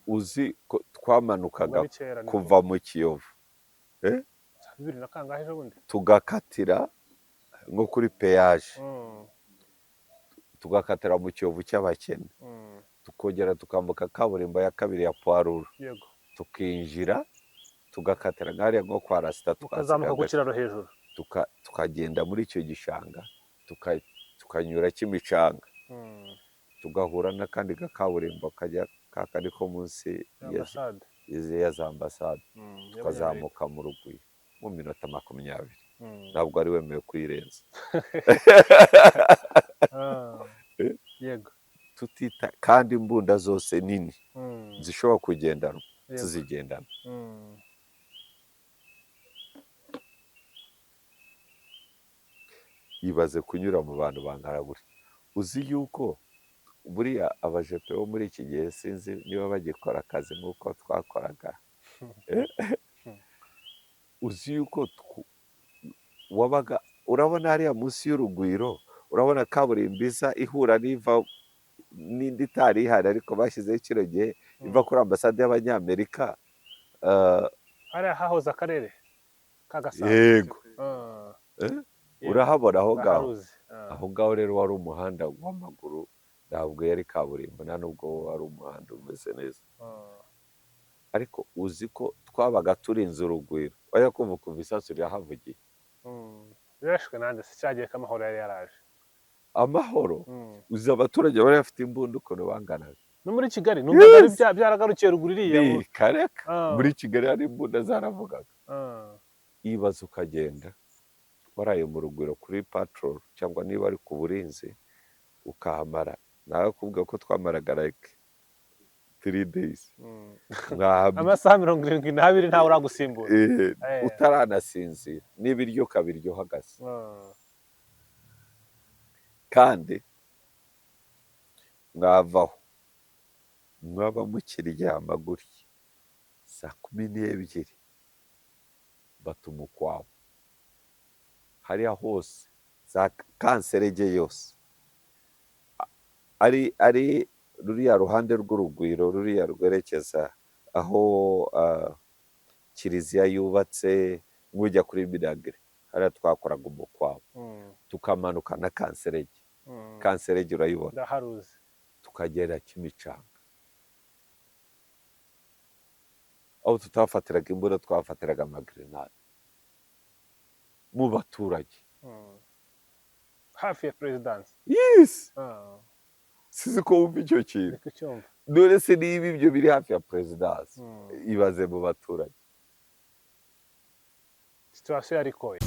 Uzi ko Ubwo twamanukaga ni kera, ni kuva mu Kiyovu bibiri na kangahe ejo bundi. Tugakatira nko kuri péage, tugakatira mu Kiyovu cy'abakene, tukongera tukambuka kaburimbo ya kabiri ya poids lourd, tukinjira, tugakatira nk'hariya nko kwa Rasita, tukazamuka ku tukasiga kiraro hejuru, tukagenda muri icyo gishanga, tukanyura Kimicanga, tugahura n'akandi gakaburimbo kajya kakandi ko munsi ya ambasade ya za ambasade, tukazamuka mu Rugwiro mu minota 20. Ntabwo wari wemewe kuyirenza. Tutita kandi imbunda zose nini zishobora kugendanwa tuzigendana. Ibaze kunyura mu bantu bangana gutya. Uzi yuko buriya abajepe bo muri iki gihe, sinzi niba bagikora akazi nk'uko twakoraga. Uzi yuko wabaga urabona hariya munsi y'Urugwiro, urabona kaburimbo iza ihura n'iva n'indi itari ihari ariko bashyizeho kino gihe, iva kuri ambasade y'Abanyamerika, Hariya hahoze akarere ka Gasabo. Yego. Eh? Yego. Urahabona aho ngaho? Ndaharuzi. Aho ngaho rero wari umuhanda w'amaguru, ntabwo yari kaburimbo, nta nubwo wari umuhanda umeze neza. Ariko uzi ko twabaga turinze Urugwiro, wajya kumva ukumva isasu rirahavugiye. Birashwe nande se cyagiye ko Amahoro yari yaraje? Amahoro. Uzi abaturage bari bafite imbunda ukuntu banganaga? No muri Kigali numvaga ari byaragarukiye ruguru iriya. Ni kareka. Muri Kigali hari imbunda zaravugaga. Ibaze ukagenda waraye mu Rugwiro kuri patrol cyangwa niba ari ku burinzi, ukahamara, nawe kuvuga ko twamaraga like 3 days. Amasaha 72 ntawe uragusimbura. Utaranasinzira, n'ibiryo ukabirya uhagaze. Kandi mwavaho, mwaba mukiryama gutya, saa 12 batuma ukwabo hariya hose za Kanserege yose, ari ruriya ruhande rw'Urugwiro, ruriya rwerekeza aho kiliziya yubatse, nk'ujya kuri Minagri, hariya twakoraga umukwabo, tukamanuka na Kanserege. Kanserege urayibona? Ndaharuzi. Tukagera Kimicanga, aho tutafatiraga imbunda, twafatiraga amagrenade mu baturage. Hafi ya perezidansi. Yes. Sizi ko wumva icyo kintu. Ndi kucyumva. None se niba ibyo biri hafi ya perezidansi, ibaze mu baturage. Situation yari ikoye.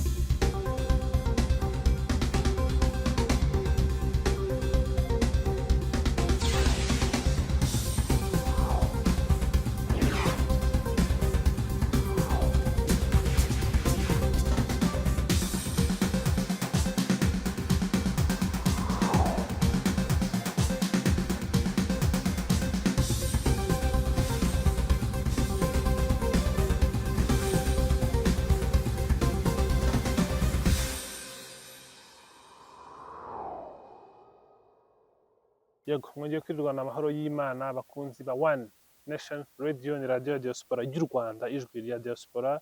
Yego, mwongeye kwirirwana amahoro y'Imana, abakunzi ba One Nation Radio, ni radiyo ya diaspora y'u Rwanda, ijwi rya diaspora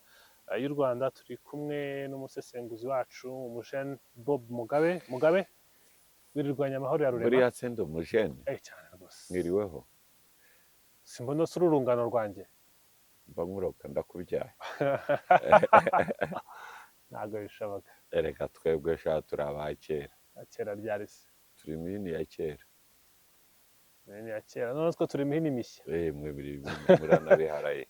y'u Rwanda. Turi kumwe n'umusesenguzi wacu, umujene Bob Mugabe. Mugabe, wirirwanya amahoro ya Rurema. Buriya se ndi umujene? Cyane rwose. Mwiriweho. Simbona se urungano rwanjye? Mba nkuroka, ndakubyaye. Ntabwo bishoboka. Erega twebwe sha turi aba kera. Kera ryari se? Turi imihini ya kera. Ni ya kera, none twe turi imihini mishya. Mwe biri muranabiharaye.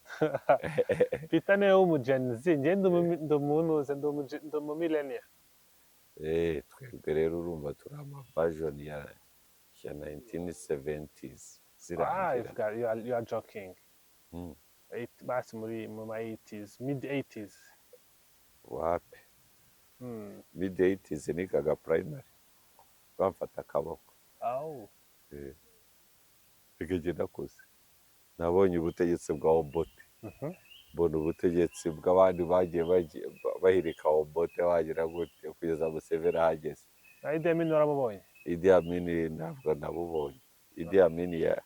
Peter niwe w'umu-Gen Z, njye ndi umunuze, ndi umumillennial. Twebwe rero urumva turi ama version ya 1970s zirangira. You are joking. Basi muri mu ma 80s, mid 80s. Wapi. Mid 80s nigaga primary, bamfata akaboko. Aw. Reka nakuze nabonye ubutegetsi bwa Obote, mbona ubutegetsi bw'abandi bagiye bahirika Obote, bagira gute, kugeza Museveni ahageze. Na Idi Amin waramubonye? Idi Amin ntabwo nabubonye. Idi Amin ya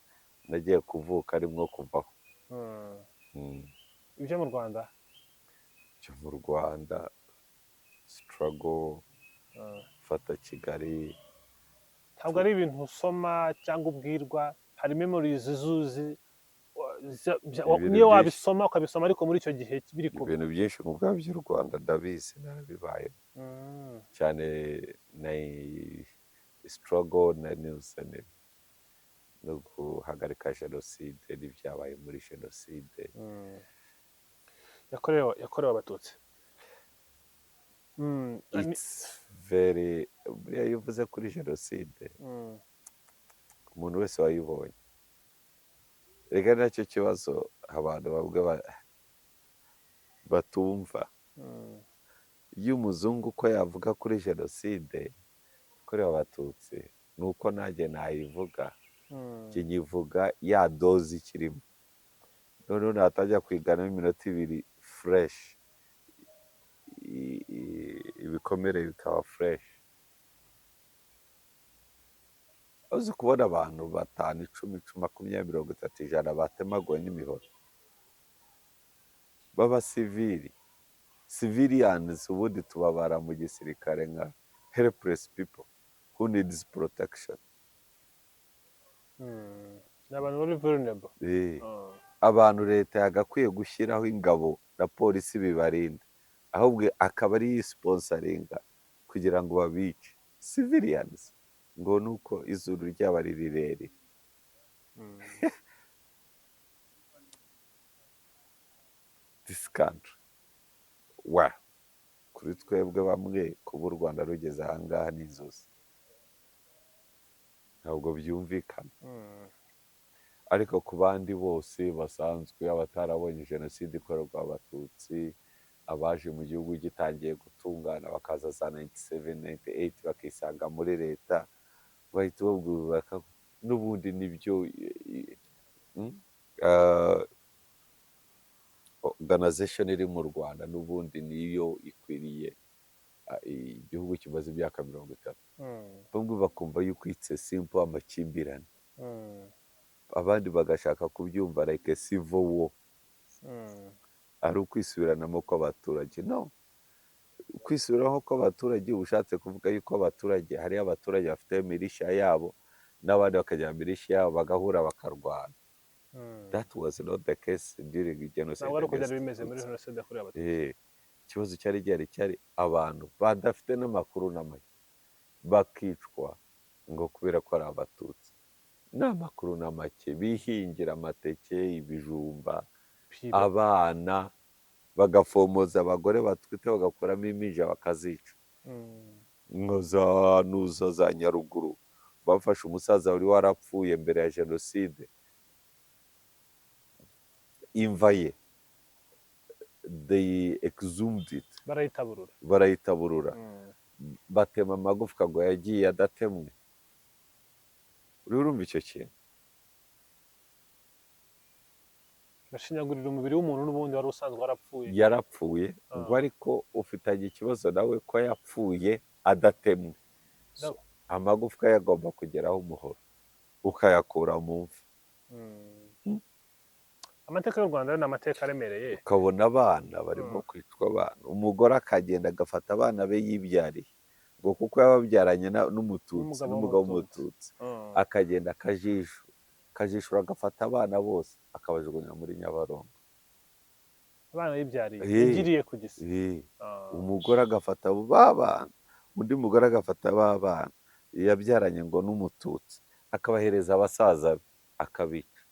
Nagiye kuvuka arimwo kuvaho. Ibyo mu Rwanda? Byo mu Rwanda, struggle, fata Kigali. Ntabwo ari ibintu usoma cyangwa ubwirwa, hari memories zuzi Ibintu niyo byinshi. Wabisoma ukabisoma, ariko muri icyo gihe biri kuba. Ibintu byinshi mu bwabo by'u Rwanda ndabizi, narabibaye cyane, na struggle na news no guhagarika jenoside n'ibyabaye muri jenoside. Yakorewe Abatutsi. It's very, buriya iyo uvuze kuri jenoside, umuntu wese wayibonye, reka nacyo kibazo abantu bamwe batumva. Iyo umuzungu uko yavuga kuri jenoside yakorewe Abatutsi, ni uko nanjye nayivuga. Njye nyivuga ya dose ikirimo, noneho natangira kwiganamo iminota 2 fresh, ibikomere bikaba fresh. Uzi kubona abantu batanu, 10, 10, 20, 30, 100 batemaguwe n'imihoro b'abasivili, civilians? Ubundi tubabara mu gisirikare nka helpless people who needs protection. Ni abantu bari vulnerable. Abantu leta yagakwiye gushyiraho ingabo na polisi bibarinda, ahubwo akaba ari sponsoringa kugira ngo babice civilians, ngo nuko izuru ryabo ari rirerire. This country, well, kuri twebwe bamwe, kuba u Rwanda rugeze ahangaha ni inzozi, ntabwo byumvikana. Ariko ku bandi bose basanzwe, abatarabonye jenoside ikorerwa Abatutsi, abaje mu gihugu gitangiye gutungana, bakaza za 97, 98, bakisanga muri leta, bahita babwira n'ubundi nibyo organization iri mu Rwanda n'ubundi niyo ikwiriye igihugu kimaze imyaka 30. Bamwe bakumva yuko it's a simple amakimbirane, abandi bagashaka kubyumva like a civil war, ari ukwisubiranamo kw'abaturage. No kwisubiraho kw'abaturage uba ushatse kuvuga yuko abaturage, hariyo abaturage bafite militia yabo n'abandi bakagira militia yabo, bagahura bakarwana. That was not the case during genocide Ntabwo ari uko byari against bimeze muri Tutsi. jenoside yakorewe Abatutsi. Ikibazo cyari gihari cyari abantu badafite n'amakuru na make bakicwa ngo kubera ko ari Abatutsi, nta makuru na make, bihingira amateke, ibijumba, Pire. abana bagafomoza, abagore batwite bagakuramo impinja bakazica. Nka za nuza za Nyaruguru, bafashe umusaza wari warapfuye mbere ya jenoside, imva ye they exhumed it. Barayitaburura. Barayitaburura, batema amagufwa ngo yagiye adatemwe. Uri urumva icyo kintu? Bashinyagurira umubiri w'umuntu n'ubundi wari usanzwe warapfuye. Yarapfuye ngo ariko ufitanye ikibazo nawe ko yapfuye adatemwe. So, amagufwa ye agomba kugeraho umuhoro ukayakura mu mva. Amateka y'u Rwanda ni amateka aremereye. Ukabona abana barimo kwicwa, abana, umugore akagenda agafata abana be yibyariye ngo kuko yababyaranye n'Umututsi, N'umugabo n'umugabo w'Umututsi. w'Umututsi, akagenda akajisho akajishura, agafata abana bose akabajugunya muri Nyabarongo. Abana yibyariye, yigiriye ku gisi. Umugore agafata ba bana, undi mugore agafata ba bana yabyaranye ngo n'Umututsi, akabahereza abasaza be, akabica.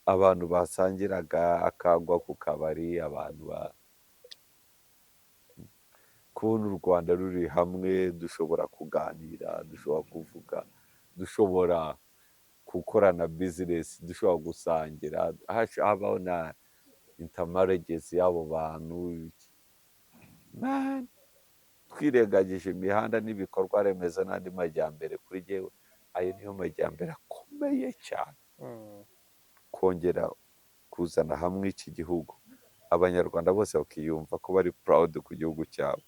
Abantu basangiraga akagwa ku kabari, abantu ba kubona u Rwanda ruri hamwe, dushobora kuganira, dushobora kuvuga, dushobora gukorana business, dushobora gusangira, habaho na intermarriages y'abo bantu. Man, twirengagije imihanda n'ibikorwa remezo n'andi majyambere, kuri jyewe ayo niyo majyambere akomeye cyane. Kongera kuzana hamwe iki gihugu, Abanyarwanda bose bakiyumva ko bari proud ku gihugu cyabo.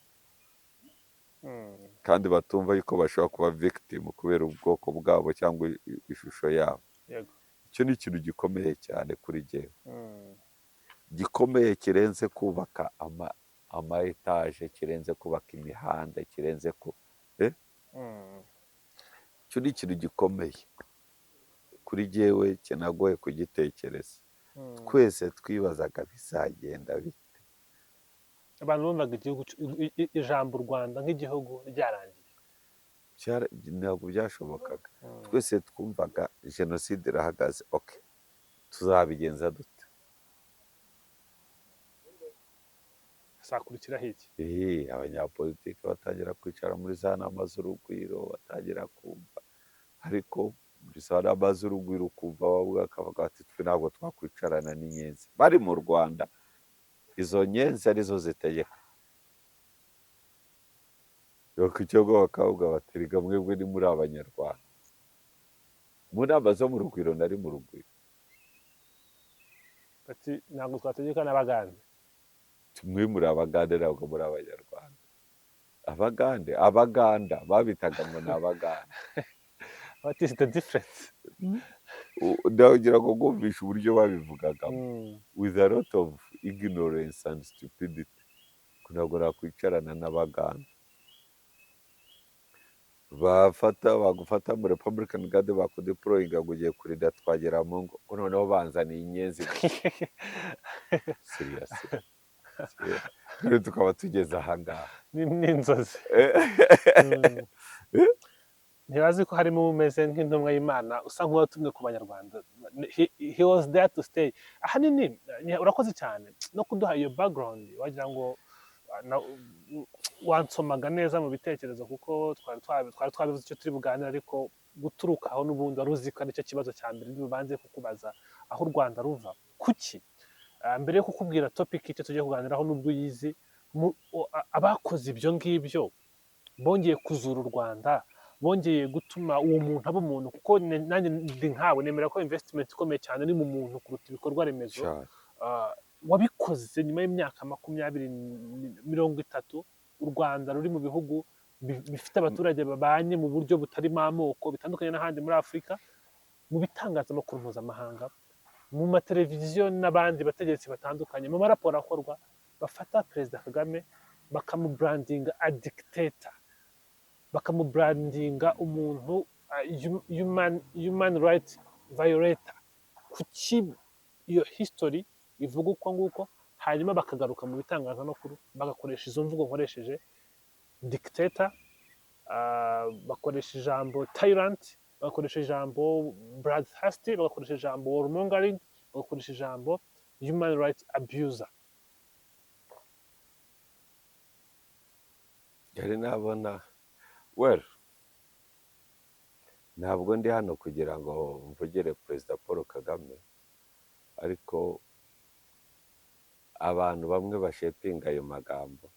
Kandi batumva yuko bashobora kuba victim kubera ubwoko bwabo cyangwa ishusho yabo. Icyo ni ikintu gikomeye cyane kuri jyewe, gikomeye, kirenze kubaka ama etaje, kirenze kubaka imihanda, kirenze ku icyo ni ikintu gikomeye kuri jyewe, kinagoye kugitekereza. Twese twibazaga bizagenda bite. Abantu bumvaga igihugu ijambo u Rwanda nk'igihugu ryarangiye. Ntabwo byashobokaga. Twese twumvaga jenoside irahagaze, ok, tuzabigenza dute? Hazakurikiraho iki? Abanyapolitiki batangira kwicara muri za nama z'urugwiro, batangira kumva, ariko muri za nama z'urugwiro ukumva bavuga, bakavuga bati: "Twe ntabwo twakwicarana n'inyenzi bari mu Rwanda, izo nyenzi arizo zitegeka." Bakicyago bakavuga bati: "Rega mwebwe ni muri abanyarwanda." Mu nama zo mu rugwiro, nari mu rugwiro. Bati: "Ntabwo twategeka n'abagande." Mwe muri abagande, ntabwo muri abanyarwanda. Abagande, abaganda babitaga ngo ni abaganda. What is the difference? Ndagira ngo ngumvishe uburyo babivugagamo with a lot of ignorance and stupidity, ntabwo nakwicarana n'abaganda. Bafata, bagufata mu Republican Guard, bakudeployinga ngo ugiye kurinda Twagiramungu, ngo noneho banzaniye inyenzi. Serious, rero tukaba tugeze ahangaha. Ni inzozi. Ntibazi ko harimo umeze nk'intumwa y'Imana, usa nk'uwatumwe ku banyarwanda. He was there to stay ahanini. Urakoze cyane no kuduha iyo background. Wagira ngo wansomaga neza mu bitekerezo, kuko twari twabivuze icyo turi buganire, ariko guturuka aho n'ubundi wari uzi ko aricyo kibazo cya mbere bubanze kukubaza, aho u Rwanda ruva. Kuki mbere yo kukubwira topic icyo tugiye kuganiraho, n'ubwo uyizi, abakoze ibyo ngibyo bongeye kuzura u Rwanda, bongeye gutuma uwo muntu aba umuntu? Kuko nanjye ndi nkawe, nemera ko investment ikomeye cyane ni mu muntu kuruta ibikorwa remezo. Cyane. Wabikoze nyuma y'imyaka 20, 30 u Rwanda ruri mu bihugu bifite abaturage babanye mu buryo butarimo amoko, bitandukanye n'ahandi muri Afurika. Mu bitangazamakuru mpuzamahanga, mu mateleviziyo n'abandi bategetsi batandukanye, mu maraporo akorwa, bafata Perezida Kagame bakamubrandinga a dictator, bakamubrandinga umuntu human right violator. Kuki iyo history ivuga uko nguko, hanyuma bakagaruka mu bitangazamakuru bagakoresha izo mvugo nkoresheje, dictator, bakoresha ijambo tyrant, bagakoresha ijambo bloodthirsty, bagakoresha ijambo warmongering, bagakoresha ijambo human rights abuser? Yari nabona, well, ntabwo ndi hano kugira ngo mvugire Perezida Paul Kagame, ariko abantu bamwe bashapinga ayo magambo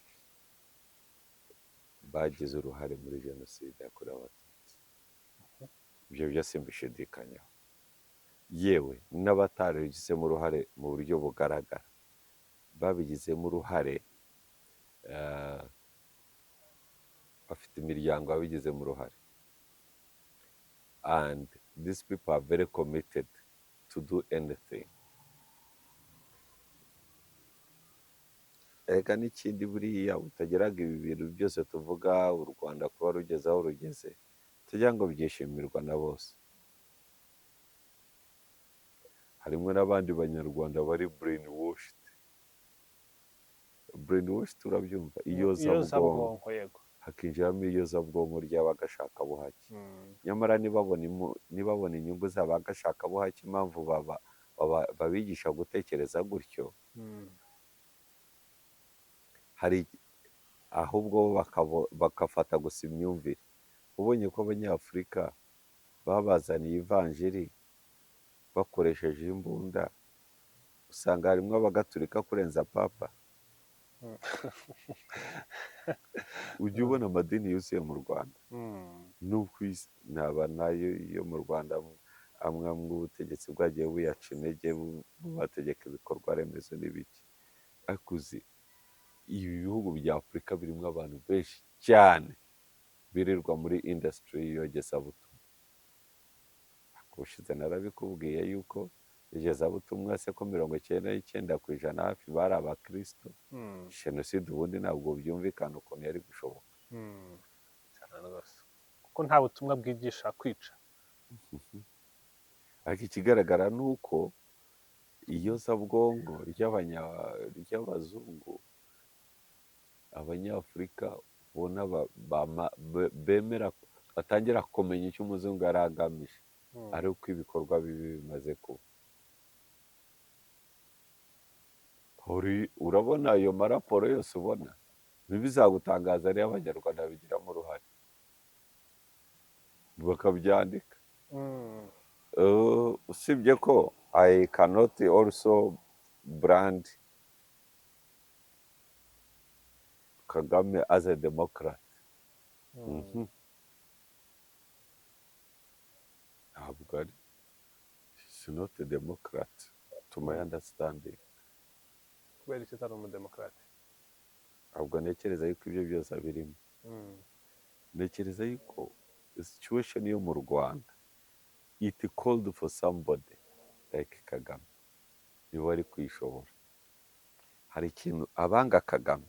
bagize uruhare muri jenoside yakorewe abatutsi. Ibyo byose mbishidikanyaho, yewe n'abatarabigizemo uruhare mu buryo bugaragara babigizemo uruhare, bafite imiryango yabigizemo uruhare, and these people are very committed to do anything. Reka n'ikindi, buriya utageraga ibi bintu byose tuvuga, u Rwanda kuba rugeze aho rugeze, tugira ngo byishimirwa na bose. Harimo n'abandi banyarwanda bari brainwashed. Brainwashed, urabyumva? Iyozabwonko. Iyozabwonko, yego. Hakinjiramo iyozabwonko ry'abagashakabuhake. Nyamara ntibabone inyungu z'abagashakabuhake, impamvu babigisha gutekereza gutyo. Hari ahubwo bo bagafata gusa imyumvire. Ubonye ko abanyafurika babazaniye ivanjiri bakoresheje imbunda, usanga harimo abagatulika kurenza papa. Ujya ubona amadini yuzuye mu Rwanda no ku isi, naba nayo yo mu Rwanda amwe amwe ubutegetsi bwagiye buyaca intege, bubategeka ibikorwa remezo n'ibiki. Ariko uzi ibi bihugu bya Afurika birimo abantu benshi. Cyane birirwa muri industry y'iyogezabutumwa. Ubushize narabikubwiye yuko iyogezabutumwa se ko 99% hafi bari abakristo, jenoside ubundi ntabwo byumvikana ukuntu yari gushoboka. Cyane rwose, kuko nta butumwa bwigisha kwica. Ariko ikigaragara ni uko iyozabwonko ry'abazungu, abanyafurika ubona bemera, batangira kumenya icyo umuzungu yari agamije ari uko ibikorwa bibi bimaze kuba. Urabona ayo maraporo yose ubona, ntibizagutangaza ariyo abanyarwanda babigiramo uruhare bakabyandika. Usibye ko I cannot also brand Kagame as a democrat. Ntabwo ari, he's not a democrat to my understanding. Kubera icyo atari umudemokarate? Ntabwo ntekereza yuko ibyo byose abirimo. Ntekereza yuko situation yo mu Rwanda, it called for somebody like Kagame, niwe wari kuyishobora. Hari ikintu abanga Kagame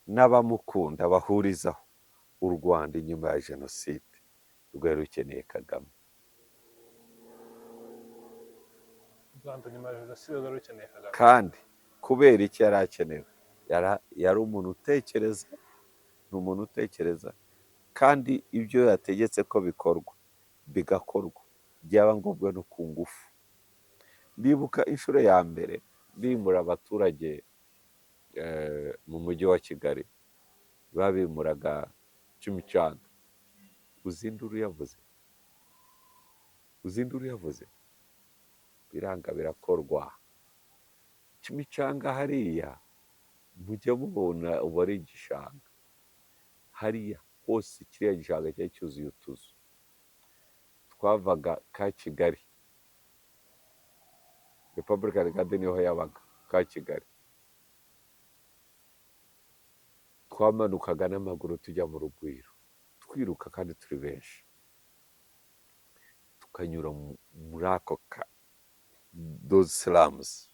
n'abamukunda bahurizaho: u Rwanda inyuma ya jenoside rwari rukeneye Kagame. U Rwanda nyuma ya jenoside rwari rukeneye Kagame. Kandi kubera iki yari akenewe? Yari umuntu utekereza, ni umuntu utekereza, kandi ibyo yategetse ko bikorwa bigakorwa, byaba ngombwa no ku ngufu. Ndibuka inshuro ya mbere bimura abaturage mu mujyi wa Kigali, babimuraga Kimicanga. Uzi induru yavuze? Uzi induru yavuze? Biranga birakorwa. Kimicanga hariya mujya mubona ubu ari igishanga, hariya hose kiriya gishanga cyari cyuzuye utuzu. Twavaga ka Kigali, Republican Guard niho yabaga ka Kigali, twamanukaga n'amaguru tujya mu Rugwiro, twiruka kandi turi benshi, tukanyura muri ako ka those slums.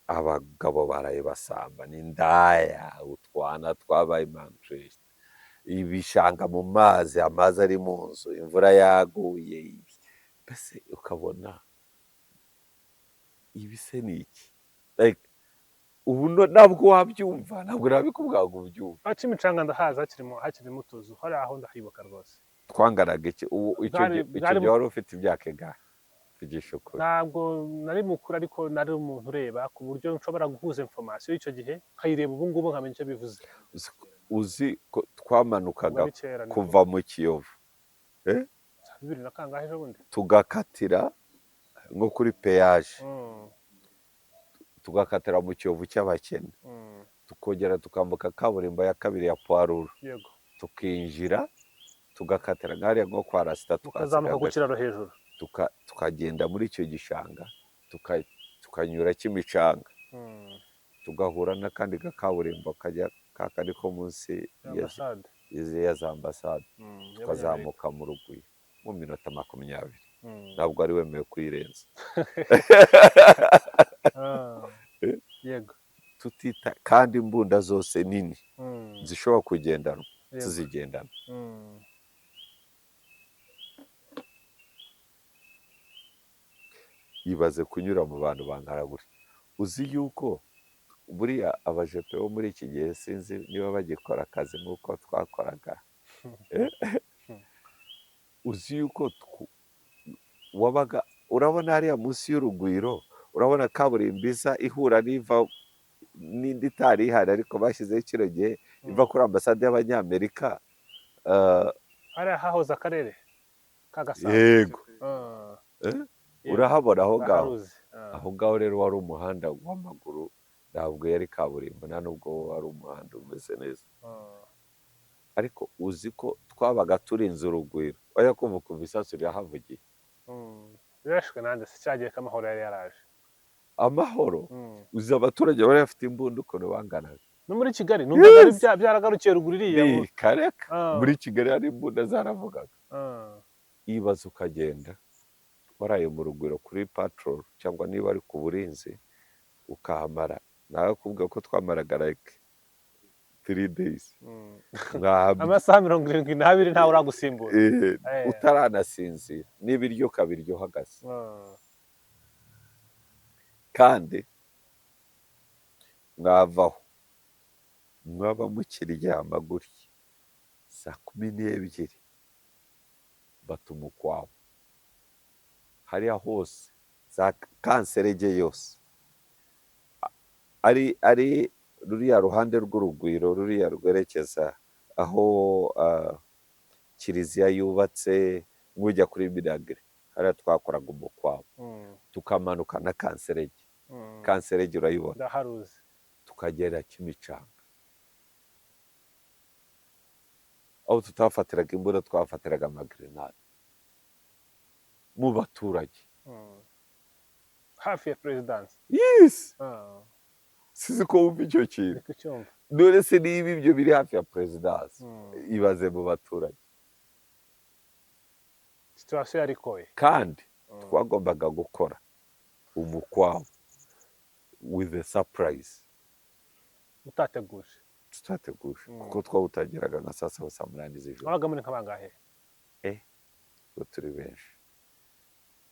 Abagabo baraye basamba n'indaya, utwana twabaye malnourished, ibishanga mu mazi, amazi ari mu nzu, imvura yaguye, mbese ukabona ibi se ni iki? Like, ubu ntabwo wabyumva, ntabwo nabikubwira ngo ubyumve. Ah, Kimicanga ndahazi, hakirimo utuzu hari aho, ndahibuka rwose. Twanganaga iki ubu icyo gihe? Icyo gihe wari ufite imyaka ingahe? Tugisha ukuri. Ntabwo nari mukuru, ariko nari umuntu ureba ku buryo nshobora guhuza information y'icyo gihe nkayireba ubu ngubu nkamenya icyo bivuze. Uzi ko twamanukaga Ubwo ari kera, ni kuva mu Kiyovu za bibiri na kangahe ejo bundi. Tugakatira nko kuri péage, tugakatira mu Kiyovu cy'abakene, tukongera tukambuka kaburimbo ya kabiri ya Poiruru, tukinjira, tugakatira nk'hariya nko kwa Rasita, tukazamuka ku tukasiga kiraro hejuru. Tukagenda muri icyo gishanga, tukanyura Kimicanga, tugahura n'akandi gakaburimbo kajya kakandi ko munsi ya ambasade ya za ambasade, y'Abanyamerika. Tukazamuka mu Rugwiro mu minota 20. Ntabwo wari wemewe kuyirenza. Yego. Tutita kandi imbunda zose nini zishobora kugendanwa tuzigendana. Ibaze kunyura mu bantu bangana gutya. Uzi yuko buriya abajepe bo muri iki gihe sinzi niba bagikora akazi nk'uko twakoraga. Uzi yuko wabaga urabona hariya munsi y'Urugwiro, urabona kaburimbo iza ihura n'iva n'indi itari ihari ariko bashyizeho kino gihe, iva kuri ambasade y'Abanyamerika, Hariya hahoze akarere ka Gasabo. Yego. Eh? Yego. Urahabona aho ngaho? Ndaharuzi. Aho ngaho rero wari umuhanda w'amaguru, ntabwo yari kaburimbo, nta nubwo wari umuhanda umeze neza. Ariko uzi ko twabaga turinze Urugwiro, wajya kumva ukumva isasu rirahavugiye. Birashwe nanjye si cyagiye ko Amahoro yari yaraje. Amahoro. Uzi abaturage bari bafite imbunda ukuntu banganaga? No muri Kigali numvaga ari Yes. byaragarukiye ruguru iriya. Ni kareka. Muri Kigali hari imbunda zaravugaga. Ibaze ukagenda waraye mu Rugwiro kuri patrol, cyangwa niba ari ku burinzi, ukahamara, nawe kuvuga ko twamaraga like 3 days. Amasaha 72 ntawe uragusimbura. Utaranasinzira, n'ibiryo ukabirya uhagaze. Kandi mwavaho, mwaba mukiryama gutya, saa 12 batuma ukwabo hariya hose za Kanserege yose, ari ruriya ruhande rw'Urugwiro, ruriya rwerekeza aho kiliziya yubatse, nk'ujya kuri Minagri, hariya twakoraga umukwabo, tukamanuka na Kanserege. Kanserege urayibona? Ndaharuzi. Tukagera Kimicanga, aho tutafatiraga imbunda, twafatiraga amagrenade mu baturage. Hafi ya perezidansi. Yes. Sizi ko wumva icyo kintu. Ndi kucyumva. None se niba ibyo biri hafi ya perezidansi, ibaze mu baturage. Situation yari ikoye. Kandi twagombaga gukora umukwabo with a surprise. Utateguje. Tutateguje, kuko twawutangiraga nka saa 7, saa 8 z'ijoro. Wabaga muri nka bangahe? Ubwo turi benshi,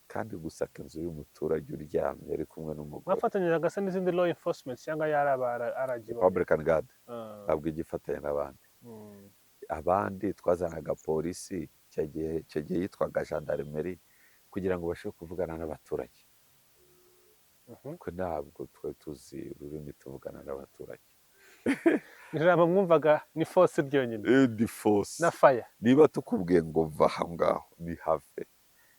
kandi gusaka inzu y'umuturage uryamye ari kumwe n'umugore. Mwafatanyaga se n'izindi law enforcement, cyangwa yari aba RG? Republican Guard ntabwo ijya ifatanya n'abandi. Abandi twazanaga polisi, icyo gihe yitwaga gendarmerie, kugira ngo babashe kuvugana n'abaturage, ko ntabwo twari tuzi ururimi tuvugana n'abaturage. Ijambo mwumvaga ni force ryonyine. Ni force. Na fire. Niba tukubwiye ngo va aho ngaho, ni have.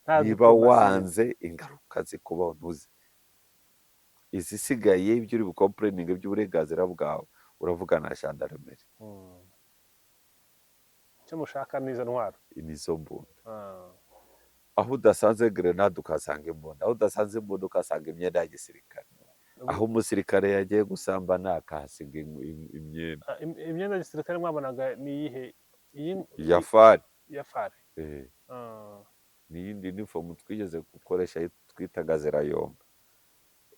Nta Niba diplomasi. wanze, ingaruka zikubaho ntuzi. Izisigaye, ibyo uri bucomplaininge by'uburenganzira bwawe, uravugana na gendarmerie. Icyo mushaka ni izo ntwaro. Nizo mbunda. Aho udasanze grenade ukahasanga imbunda, aho udasanze imbunda ukahasanga imyenda ya gisirikare, aho umusirikare yagiye gusambana akahasiga imyenda. Imyenda ya gisirikare mwabonaga ni iyihe? Iyi Ya FAR. Ya FAR. N'iyindi uniform twigeze gukoresha twitaga zirayomba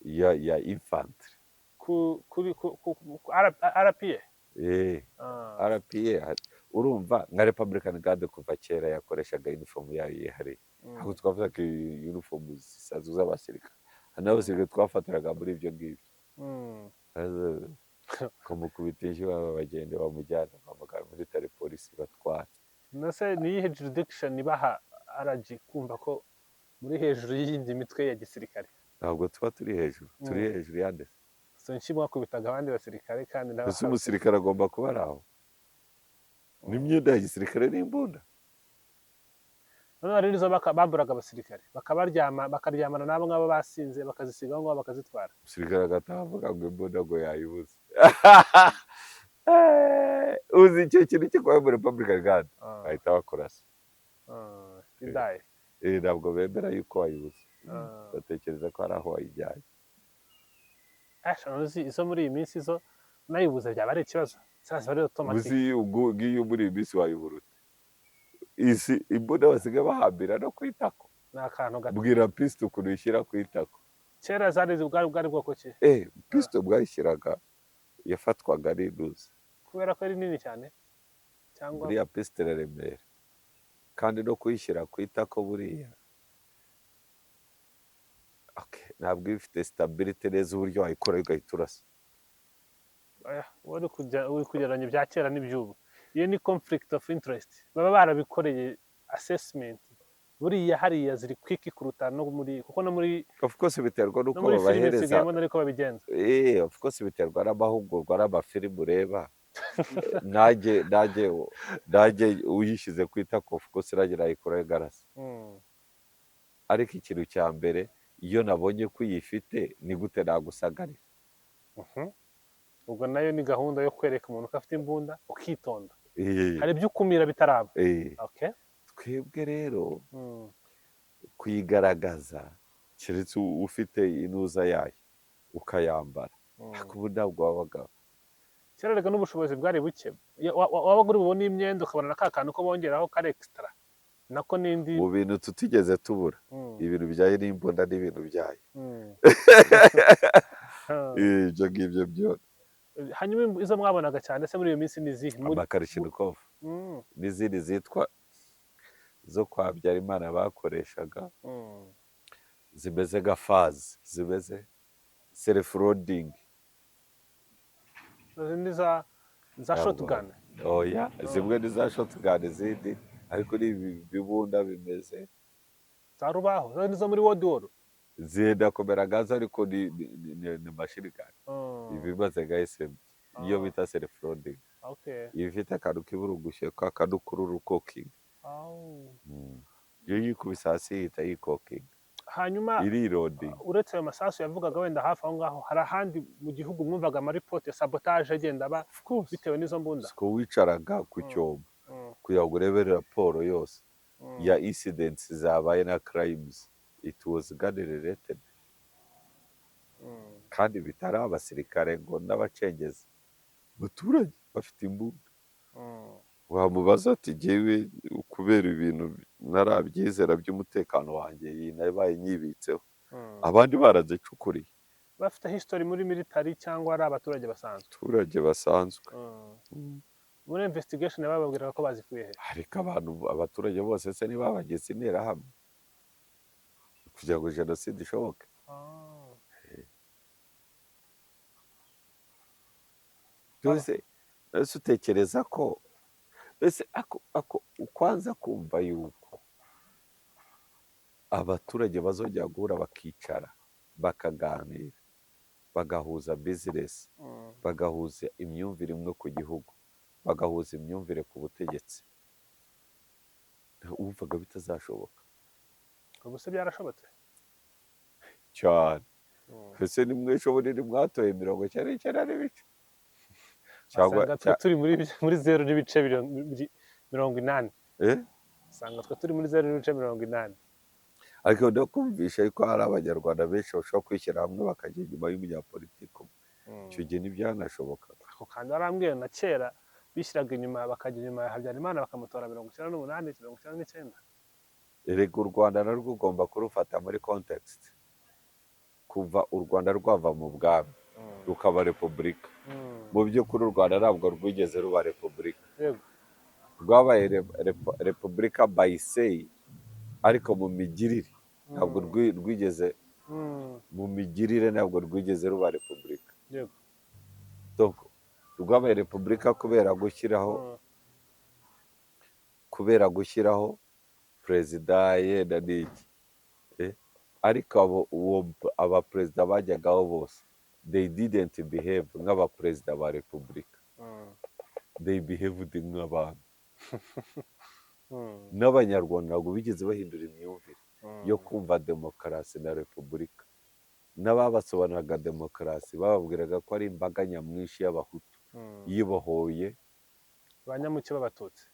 ya infantry. Ku kuri ku RPA. RPA, urumva nka Republican Guard kuva kera yakoreshaga uniform yayo yihariye. Ntabwo twavuga uniform zisanzwe z'abasirikare. Hari n'abasirikare twafatiraga muri ibyo ngibyo, kumukubita inshyi, baba bagende bamujyana, bahamagara military police batwara. Nase ni iyihe jurisdiction ibaha RG kumva ko muri hejuru y'iyindi mitwe ya gisirikare? Ntabwo tuba turi hejuru, turi hejuru yande? Izo nshyi mwakubitaga abandi basirikare kandi Ese umusirikare agomba kuba ari aho n'imyenda ya gisirikare n'imbunda? Noneho hari n'izo bamburaga abasirikare, bakabaryama, bakaryamana n'abo ngabo basinze, bakazisiga aho ngaho, bakazitwara. Umusirikare agataha avuga ngo imbunda ngo yayibuze. Uzi icyo kintu kikubaye muri Republican Guard, bahita bakurasa. Bidaye. Ntabwo bemera yuko wayibuze, batekereza ko hari aho wayijyanye. Asha, uzi izo muri iyi minsi zo nayibuze byaba ari ikibazo, sasa bari automatic. Uzi ubwo ngiyo muri iyi minsi wayibura ute? Isi imbunda basigaye bahambira no ku itako. Ni akantu gato. Bwira pisito ukuntu uyishyira ku itako. Kera zari bwari bwoko ki? Pisito bwayishyiraga, yafatwaga ari inuzi. Kubera ko ari nini cyane cyangwa? Buriya pisito iraremera, kandi no kuyishyira ku itako buriya, okay, ntabwo iba ifite stability neza uburyo wayikora ugahita urasa. Oya, uri kujya uri kugereranya ibya kera n'iby'ubu, iyo ni conflict of interest. Baba barabikoreye assessment. Buriya hariya ziri quick kuruta no muri, kuko no muri Of course biterwa no n'uko muri filime babahereza. nsigaye mbona ariko babigenza. Of course biterwa n'amahugurwa n'amafilime ureba. Nanjye uyishyize ku itako, of course nanjye nayikuraho igarasa. Ariko ikintu cya mbere, iyo nabonye ko uyifite, ni gute nagusagarira? Ubwo nayo ni gahunda yo kwereka umuntu ko afite imbunda, ukitonda. Hari ibyo ukumira bitaraba. Okay. Twebwe rero kuyigaragaza, keretse ufite inuza yayo ukayambara. Ariko ubu ntabwo wabaga. Kera Kera rega n'ubushobozi bwari buke. Wabaga uri bubone imyenda, ukabona na ka kantu ko bongeraho kari extra, nako n'indi. Mu bintu tutigeze tubura, ibintu bijyanye n'imbunda n'ibintu byayo. Ibyo ngibyo byo. Hanyuma izo mwabonaga cyane se muri iyo minsi ni izihe? Amakalashnikov n'izindi zitwa zo kwa Habyarimana bakoreshaga, zimeze nka faze, zimeze self-loading. Izindi za Ntabwo. shotgun? Oya, zimwe ni za shotgun, izindi ariko ni ibibunda bimeze Za rubaho, za nizo muri World War. Zenda kumera nkazo, ariko ni machine gun ibimaze nka SMG, iyo bita self-loading, iba ifite akantu k'iburugushye k'akanukururu kokinga. Iyo yikubise hasi ihita yikokinga. Hanyuma Iriloadinga. uretse ayo masasu yavugaga wenda hafi aho ngaho, hari ahandi mu gihugu mwumvaga amaripoti ya sabotage agenda aba bitewe n'izo mbunda? Siko wicaraga ku cyombo kugira ngo urebe raporo yose ya incidents zabaye na crimes, it was gun related, kandi bitari abasirikare ngo n'abacengezi, abaturage bafite imbunda. Wamubaza ati: "Jyewe kubera ibintu ntarabyizera by'umutekano wanjye, iyi nabaye nyibitseho." Abandi barazicukuriye. Bafite history muri military cyangwa ari abaturage basanzwe? Abaturage basanzwe. Muri investigation bababwiraga ko bazikuye he? Ariko abantu, abaturage bose se ntibabagize interahamwe kugira ngo jenoside ishoboke? Mbese utekereza ko, mbese ako ukwanza kumva yuko abaturage bazongera guhura, bakicara, bakaganira, bagahuza business, bagahuza imyumvire imwe ku gihugu, bagahuza imyumvire ku butegetsi, wumvaga bitazashoboka? Ubu se byarashobotse? Cyane. Ese ni mwesho bunini mwatoye 99 n'ibice cyangwa Wasanga twe turi muri zeru n'ibice 80. Eh? Usanga twe turi muri 0.80. Ariko ndakumvisha yuko hari Abanyarwanda benshi bashobora kwishyira hamwe bakajya inyuma y'umunyapolitiki umwe. Icyo gihe ntibyanashobokaga. Ako kantu warambwiye, na kera bishyiraga inyuma, bakajya inyuma ya Habyarimana, bakamutora 98, 99. Erega u Rwanda narwo ugomba kurufata muri context. Kuva u Rwanda rwava mu bwami rukaba repubulika, mu by'ukuri u Rwanda ntabwo rwigeze ruba repubulika. Rwabaye repubulika by say, ariko mu migirire ntabwo rwigeze, mu migirire ntabwo rwigeze ruba repubulika. Donc, rwabaye repubulika kubera gushyiraho kubera gushyiraho perezida yenda n'iki. Ariko abo uwo abaperezida bajyagaho bose, they didn't behave nk'abaperezida ba repubulika. They behaved nk'abantu. N'Abanyarwanda ntabwo bigeze bahindura imyumvire yo kumva demokarasi na repubulika. N'ababasobanuraga demokarasi bababwiraga ko ari imbaga nyamwinshi y'Abahutu yibohoye Abanyamuke b'Abatutsi.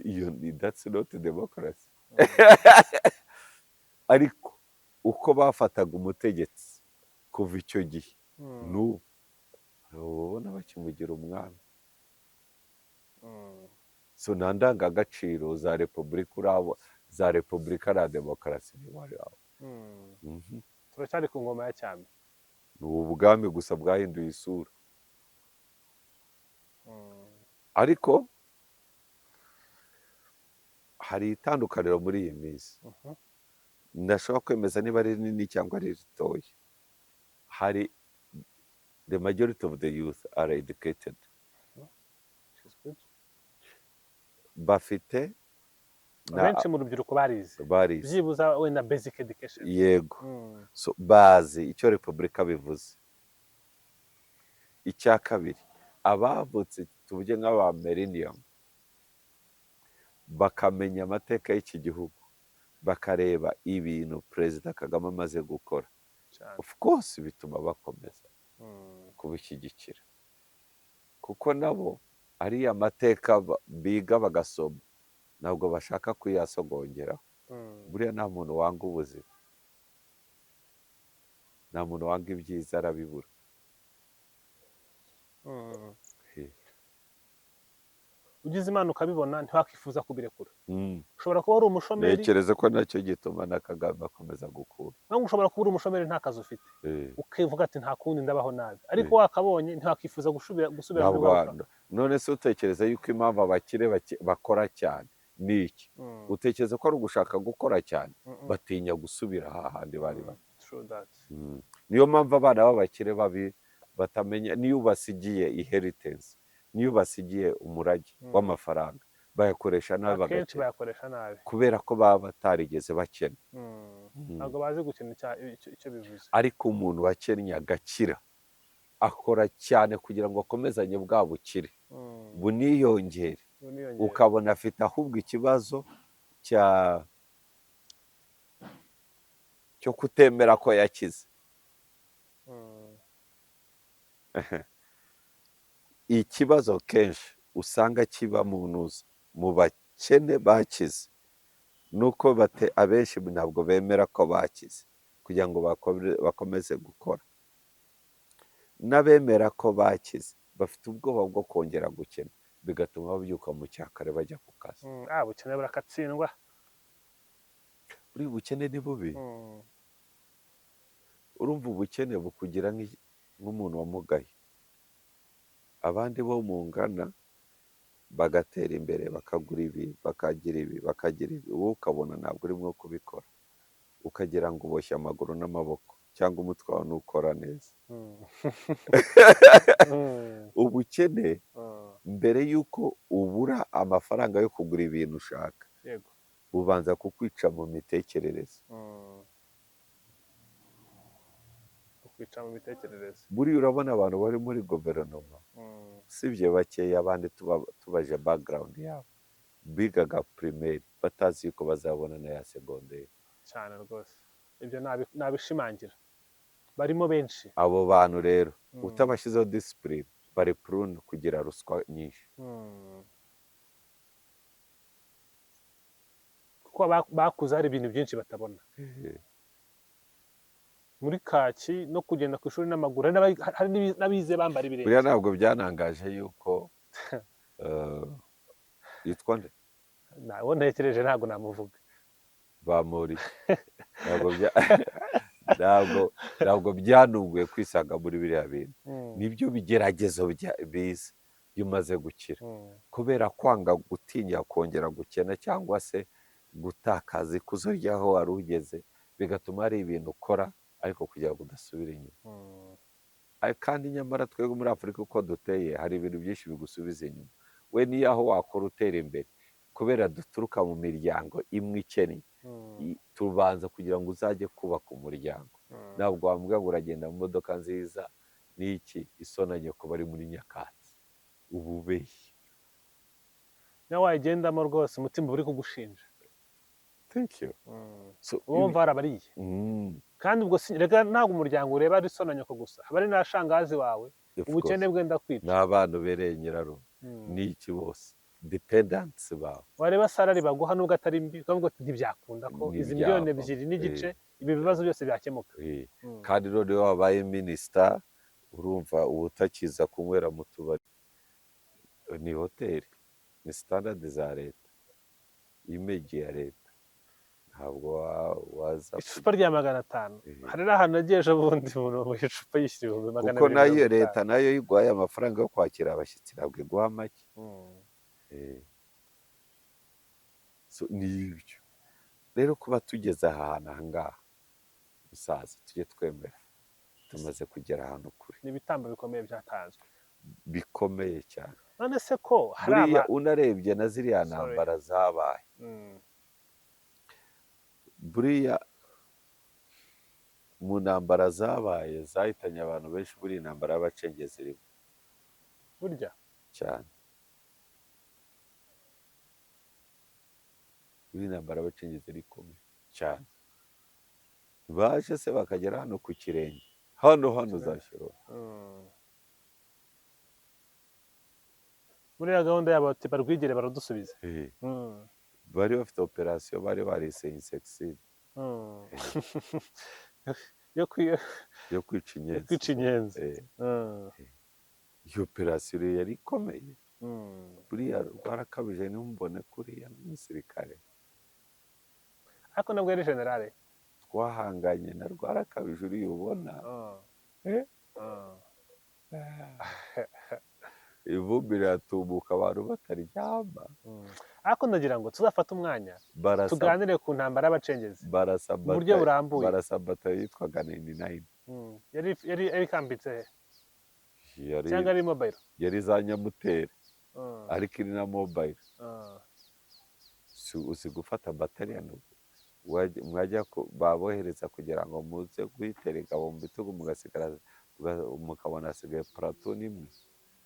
Iyo that's not democracy. Ariko uko bafataga umutegetsi kuva icyo gihe n'ubu, uba ubona bakimugira umwami. So nta ndangagaciro za repubulika urabo, za repubulika na demokarasi ntiwari. Turacyari ku ngoma ya cyami. Ni ubwami gusa bwahinduye isura. Ariko hari itandukaniro muri iyi minsi. Ndashobora kwemeza niba ari rinini cyangwa ari ritoya. Hari the majority of the youth are educated. Which is good. Bafite na Abenshi mu rubyiruko barize. Barize. Byibuza wenda basic education. Yego. So, bazi icyo repubulika bivuze. Icya kabiri, abavutse, tuvuge nk'aba millennium, bakamenya amateka y'iki gihugu, bakareba ibintu Perezida Kagame amaze gukora, of course bituma bakomeza kubishyigikira, kuko nabo ariya mateka biga bagasoma ntabwo bashaka kuyasogongeraho. Buriya nta muntu wanga ubuzima, nta muntu wanga ibyiza, arabibura. Ugize Imana ukabibona ntiwakifuza kubirekura. Ushobora kuba uri umushomeri. Ntekereza ko nacyo gituma na Kagame akomeza gukura. Ntabwo ushobora kuba uri umushomeri nta kazi ufite, ukivuga ati nta kundi ndabaho nabi, ariko wakabonye ntiwakifuza gusubira muri bwa. None se utekereza yuko impamvu abakire bakora cyane ni iki? Utekereza ko ari ugushaka gukora cyane? Batinya gusubira hahandi bari bari. Niyo mpamvu abana b'abakire babi batamenya, niyo ubasigiye inheritance, niyo basigiye umurage w'amafaranga, bayakoresha nabi, akenshi bayakoresha nabi kubera ko baba batarigeze bakena. Ntabwo bazi gukena icyo bivuze. Ariko umuntu wakennye agakira akora cyane kugira ngo akomezanye bwa bukire buniyongere, ukabona afite ahubwo ikibazo cyo kutemera ko yakize. Ikibazo kenshi usanga kiba mu ntuza mu bakene bakize, nuko abenshi ntabwo bemera ko bakize kugira ngo bakomeze gukora, n'abemera ko bakize bafite ubwoba bwo kongera gukena, bigatuma babyuka mu cyakare bajya ku kazi. Ubukene burakatsindwa. Buri bukene ni bubi. Urumva ubukene bukugira nk'umuntu wamugaye, abandi bo mungana bagatera imbere, bakagura ibi, bakagira ibi, bakagira ibi, wowe ukabona ntabwo urimo kubikora, ukagira ngo uboshye amaguru n'amaboko cyangwa umutwe wawe ntukora neza. Ubukene mbere y'uko ubura amafaranga yo kugura ibintu ushaka, bubanza kukwica mu mitekerereze. Kwica mu mitekerereze. Buriya urabona abantu bari muri guverinoma, usibye bakeya, abandi tubaje background yabo, bigaga primaire batazi yuko bazabona na ya secondaire. Cyane rwose, ibyo nabishimangira, barimo benshi. Abo bantu rero utabashyizeho discipline bari prone kugira ruswa nyinshi. Kuko bakuze hari ibintu byinshi batabona. Muri kaki no kugenda ku ishuri n'amaguru, hari n'abize bambara ibirenge. Buriya ntabwo byanangaje yuko yitwa nde? Ntabwo ntekereje, ntabwo namuvuga. Bamuri. Ntabwo byanunguye kwisanga muri biriya bintu. Nibyo bigeragezo biza iyo umaze gukira. Kubera kwanga gutinya kongera gukena cyangwa se gutakaza ikuzo ry'aho wari ugeze, bigatuma hari ibintu ukora ariko kugira ngo udasubira inyuma. Kandi nyamara twebwe muri Afurika uko duteye hari ibintu byinshi bigusubiza inyuma. We niyo aho wakora utera imbere, kubera duturuka mu miryango imwe ikennye, tubanza kugira ngo uzajye kubaka umuryango. Ntabwo wambwira ngo uragenda mu modoka nziza n'iki isonanye kuba ari muri nyakatsi, ubu ubeshye. Niyo wayigendamo rwose umutima uri kugushinja. Thank you. Wumva harabariye. Kandi ubwo rega ntabwo umuryango ureba ari so na nyoko gusa, haba ari n'ashangazi wawe, ubukene bwenda kwica. N'abana ubereye nyirarume, n'iki bose dependants bawe. Wareba salary baguha nubwo atari mbi, ukavuga uti ntibyakunda ko izi miliyoni 2.5 ibi bibazo byose byakemuka. Kandi noneho wabaye minisita, urumva uba utakiza kunywera mu tubari, ni hoteli, ni standard za leta, image ya leta. Ntabwo waza icupa rya 500. Hari n'ahantu nagiye ejo bundi umuntu mu icupa yishyura 250,000. Kuko nayo leta nayo yiguhaye amafaranga yo kwakira abashyitsi, ntabwo iguha make. Ni ibyo rero kuba tugeze ahantu aha ngaha, musaza, tujye twemera tumaze kugera ahantu kure. Ni ibitambo bikomeye byatanzwe, bikomeye cyane. None se ko hari unarebye na ziriya ntambara zabaye, buriya mu ntambara zabaye zahitanye abantu benshi, buriya intambara y'abacengezi irimo burya cyane. Buriya intambara y'abacengezi irikomeye cyane, baje se bakagera hano ku kirenge, hano za Shyorongi. Muri ya gahunda yabo bati barwigire baradusubiza. Bari bafite operasiyo, bari barise insecticide yo kwica inyenzi. Iyo operasiyo yari ikomeye. Buriya Rwarakabije ntimumbone kuriya n'umusirikare. Ariko nabwo yari generale. Twahanganye na Rwarakabije uriya ubona. Eh? Ivumbi riratumuka abantu bataryama. Ariko ndagira ngo tuzafate umwanya Barasa tuganire ku ntambara y'abacengezi barasa mu buryo burambuye. Barasa batayo yitwaga 99. Yari ikambitse he? Yari Cyangwa ari mobile? Yari za Nyamutere, ariko iri na mobile. Uzi gufata battalion, mwajya babohereza kugira ngo muze kuyitera ingabo mu bitugu, mugasigara mukabona hasigaye platoon imwe?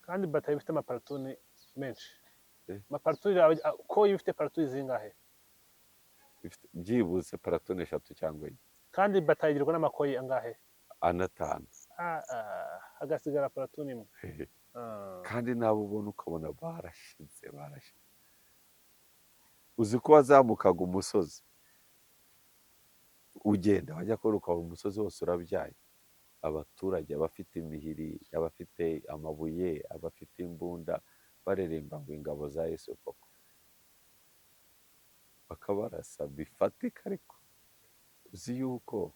Kandi batayo ifite amaplatoon menshi. Eh. Amaplatoon ko iba ifite platoon zingahe? Ifite byibuze platoon eshatu cyangwa enye. Kandi batayo igirwa n'amakoyi angahe? Ane, atanu. Ah, ah, hagasigara platoon imwe. Kandi nabo ubona ukabona barashize, barashize. Uzi ko wazamukaga umusozi ugenda, wajya kubona ukabona umusozi wose urabyaye abaturage, abafite imihiri, abafite amabuye, abafite imbunda, baririmba ngo "Ingabo za Yesu koko", bakabarasa bifatika. Ariko uzi yuko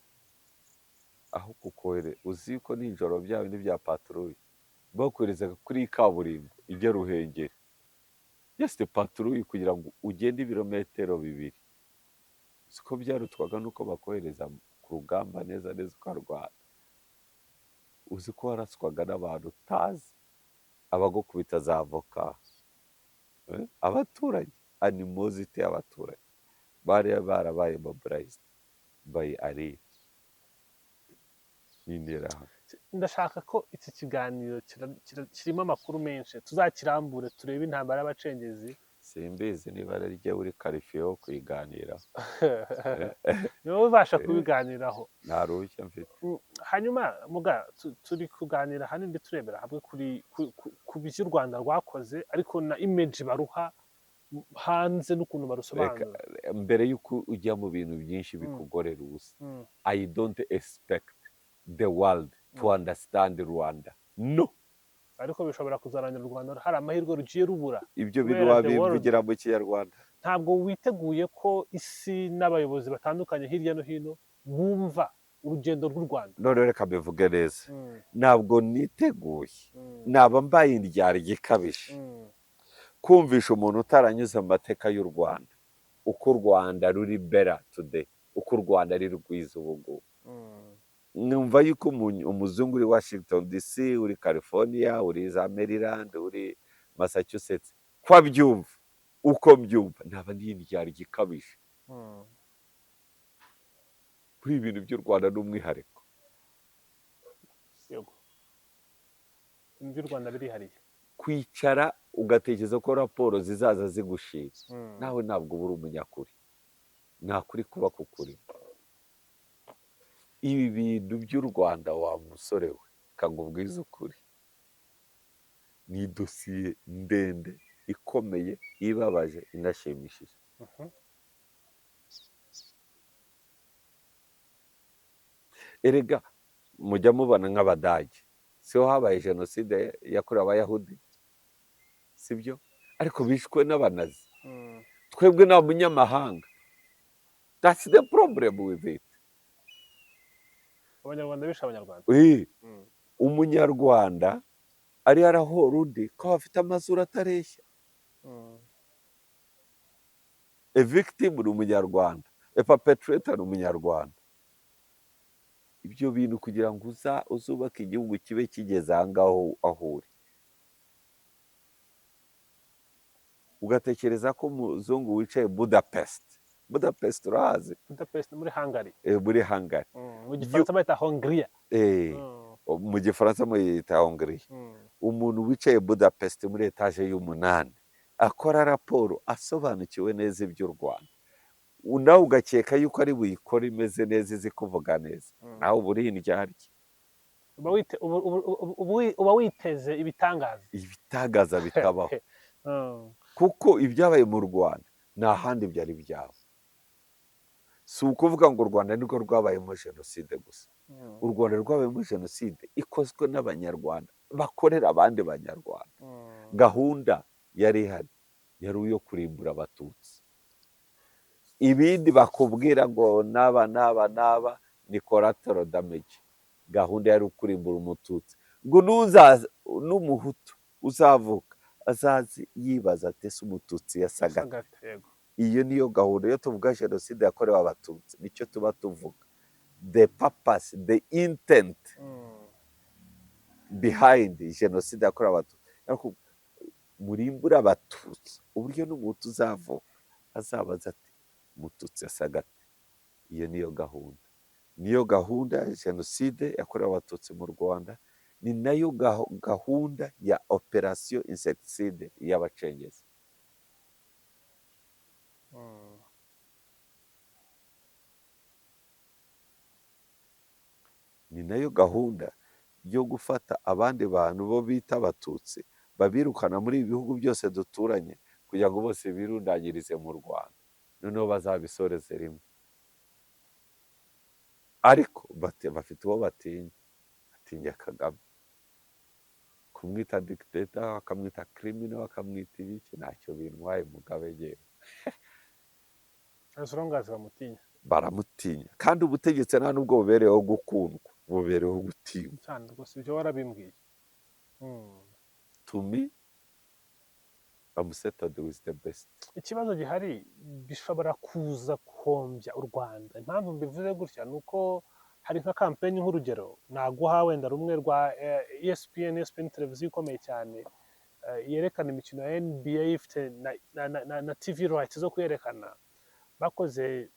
aho kukohere, uzi yuko nijoro bya bindi bya patrouille bakoherezaga kuri kaburimbo ijya Ruhengeri, just patrouille kugira ngo ugende ibirometero 2, siko byarutwaga nuko bakohereza ku rugamba neza neza ukarwana? Uzi ko waraswaga n'abantu utazi, abagukubita za avoka, eh? Abaturage, animosity y'abaturage bari barabaye mobilized by ARIR n'Interahamwe. Ndashaka ko iki kiganiro kirimo amakuru menshi tuzakirambure, turebe intambara y'abacengezi. Simbizi niba ari ryo uri qualifié wo kuyiganiraho. Ni wowe ubasha kubiganiraho. Nta ruhushya mfite. Hanyuma muga turi kuganira ahanini turebera hamwe kuri ku byo u Rwanda rwakoze, ariko na image baruha hanze n'ukuntu Reka barusobanura. mbere y'uko ujya mu bintu byinshi bikugorera ubusa, I don't expect the world to understand Rwanda, no. Ariko bishobora kuzarangira u Rwanda hari amahirwe rugiye rubura Ibyo bintu kubera the world. wabivugira mu Kinyarwanda. Ntabwo witeguye ko isi n'abayobozi batandukanye hirya no hino bumva urugendo rw'u Rwanda? None reka mbivuge neza. Ntabwo niteguye. Naba mbaye indyarya ikabije kumvisha umuntu utaranyuze mu mateka y'u Rwanda uko u Rwanda ruri better today, uko u Rwanda ari rwiza ubu ngubu. Numva yuko umuzungu uri Washington DC, uri California, uri za Maryland, uri Massachusetts, ko abyumva uko mbyumva, naba ndi indyarya ikabije. Kuri ibintu by'u Rwanda n'umwihariko. Yego, ibintu by'u Rwanda birihariye. Kwicara ugatekereza ko raporo zizaza zigushima, nawe ntabwo uba uri umunyakuri, nta kuri kuba kukuri. Ibi bintu by'u Rwanda, wa musore we, kangubwize ukuri, ni dosiye ndende ikomeye, ibabaje, inashimishije. Erega mujya mubona nk'Abadage, siho habaye jenoside yakorewe Abayahudi, sibyo? Ariko bishwe n'Abanazi. Twebwe nta munyamahanga. That's the problem with it. Abanyarwanda bishe Abanyarwanda. Umunyarwanda ari arahora undi ko afite amazuru atareshya. A victim ni Umunyarwanda, a perpetrator ni Umunyarwanda. Ibyo bintu kugira ngo uzubake igihugu kibe kigeze aha ngaho aho uri, ugatekereza ko umuzungu wicaye Budapest, Budapest urahazi? Budapest muri Hungary. Muri Hungary. Mu Gifaransa bayita Hongria. Mu Gifaransa muyita Hongrie. Umuntu wicaye Budapest muri etaje y'umunani akora raporo asobanukiwe neza iby'u Rwanda, nawe ugakeka yuko ari buyikore imeze neza, izi kuvuga neza. Nawe uba uri indyarya. Uba witeze ibitangaza. Ibitangaza bitabaho, kuko ibyabaye mu Rwanda nta handi byari byaba. Si ukuvuga ngo u Rwanda nirwo rwabayemo jenoside gusa. U Rwanda rwabayemo jenoside ikozwe n'Abanyarwanda. Bakorera abandi Banyarwanda. Gahunda yari ihari yari iyo kurimbura Abatutsi. Ibindi bakubwira ngo n'aba n'aba n'aba ni collateral damage. Gahunda yari ukurimbura Umututsi, ngo n'uzaza n'Umuhutu uzavuka azazi yibaza ati: "Ese Umututsi yasaga ate?" Sagate, yego. Iyo niyo gahunda. Iyo tuvuga jenoside yakorewe Abatutsi, nicyo tuba tuvuga, the purpose, the intent behind jenoside yakorewe Abatutsi. Ariko murimbure Abatutsi, uburyo n'Umuhutu uzavuka azabaza ati: "Umututsi yasaga ate?" Iyo niyo gahunda, niyo gahunda ya jenoside yakorewe Abatutsi mu Rwanda. Ni nayo gahunda ya operation insecticide y'abacengezi. Ni nayo gahunda yo gufata abandi bantu bo bita Abatutsi, babirukana muri ibi bihugu byose duturanye, kugira ngo bose birundanyirize mu Rwanda, noneho bazabisoreze rimwe. Ariko bafite uwo batinya, batinya Kagame. Kumwita dictator, akamwita criminal, akamwita ibiki, ntacyo bintwaye Mugabe yewe. As long as bamutinya. Baramutinya, kandi ubutegetsi nta nubwo bubereyeho gukundwa, bubereyeho gutinywa. Cyane rwose, ibyo warabimbwiye. To me, I'm settled with the best. Ikibazo gihari, bishobora kuza guhombya u Rwanda. Impamvu mbivuze gutya ni uko hari nka campaign, nk'urugero naguha wenda rumwe rwa ESPN. ESPN, televiziyo ikomeye cyane yerekana imikino ya NBA, ifite na TV rights zo kuyerekana. Bakoze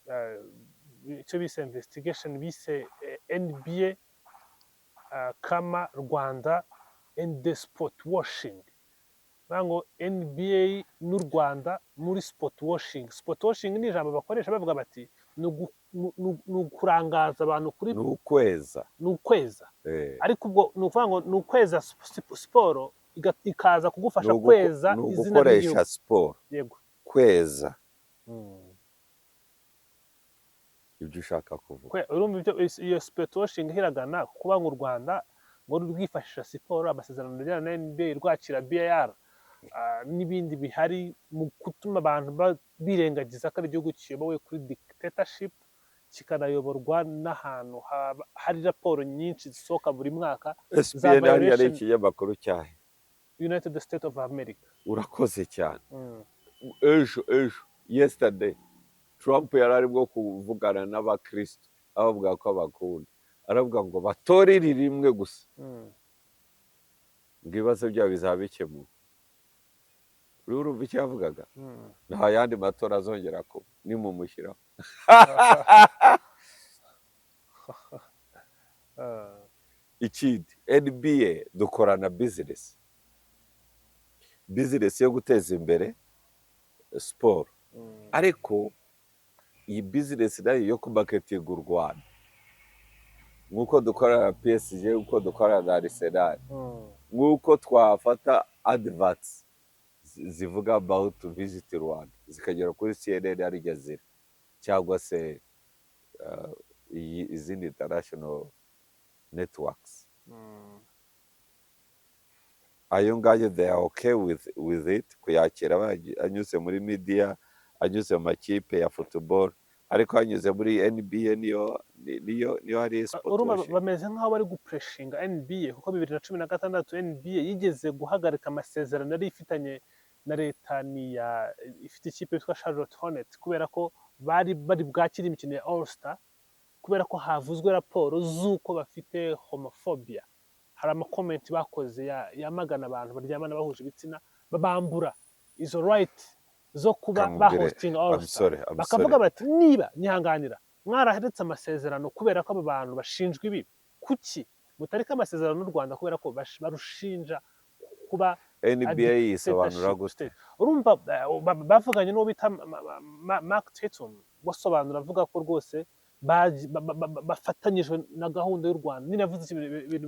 icyo bise investigation, bise NBA kama Rwanda and the sport washing. Bavuga ngo NBA n'u Rwanda muri sport washing. Sport washing ni ijambo bakoresha bavuga bati ni ukurangaza abantu kuri Ni ukweza. Ni ukweza. Eh. Ariko ubwo ni ukuvuga ngo ni ukweza siporo ikaza kugufasha kweza Ni izina ugukoresha ry'igihugu. siporo Yego. kweza ibyo ushaka kuvuga. Urumva ibyo iyo sport washing iragana kuba ngo u Rwanda ngo rwifashisha siporo, amasezerano rujyana na NBA, rwakira BAR n'ibindi bihari, mu gutuma abantu birengagiza ko ari igihugu kiyobowe kuri dictatorship, kikanayoborwa n'ahantu hari raporo nyinshi zisohoka buri mwaka za ESPN hariya ari violation. Ikinyamakuru cyahe? United States of America. Urakoze cyane. Ejo ejo, yesterday, Trump yari arimo kuvugana n'abakristo, abavuga ko abakunda, aravuga ngo batore iri rimwe gusa, ngo ibibazo byabo bizaba bikemuwe. Uriho urumva icyo yavugaga? Nta yandi matora azongera kuba nimumushyiraho. Ikindi, NBA dukorana business, business yo guteza imbere siporo. Ariko iyi business nayo yo kumarketinga u Rwanda, nk'uko dukorana na PSG, nk'uko dukorana na Arsenal, nk'uko twafata adverts zivuga about visit Rwanda zikagera kuri CNN, Al Jazeera, cyangwa se izindi international networks. Ayo ngayo they are okay with it, kuyakira anyuze muri media, anyuze mu makipe ya football, ariko anyuze muri NBA niyo hari sport Urumva washing. bameze nk'aho bari gupressuringa NBA, kuko 2016 NBA yigeze guhagarika amasezerano yari ifitanye na leta ni ya ifite ikipe yitwa Charlotte Hornets, kubera ko bari bari bwakire imikino ya All Star, kubera ko havuzwe raporo z'uko bafite homophobia. Hari amacomments bakoze yamagana abantu baryamana bahuje ibitsina, babambura izo right zo kuba Kamubwire, bahostinga All I'm Star. sorry, I'm Bakavuga sorry. bati: "Niba nyihanganira mwaraheretse amasezerano kubera ko aba bantu bashinjwa ibi, kuki mutareka amasezerano n'u Rwanda kubera ko barushinja kuba NBA yisobanura dictatorship gute? state?" Urumva bavuganye n'uwo bita Mark Tatum, wasobanura avuga ko rwose bafatanyije na gahunda y'u Rwanda nyine, yavuze ibintu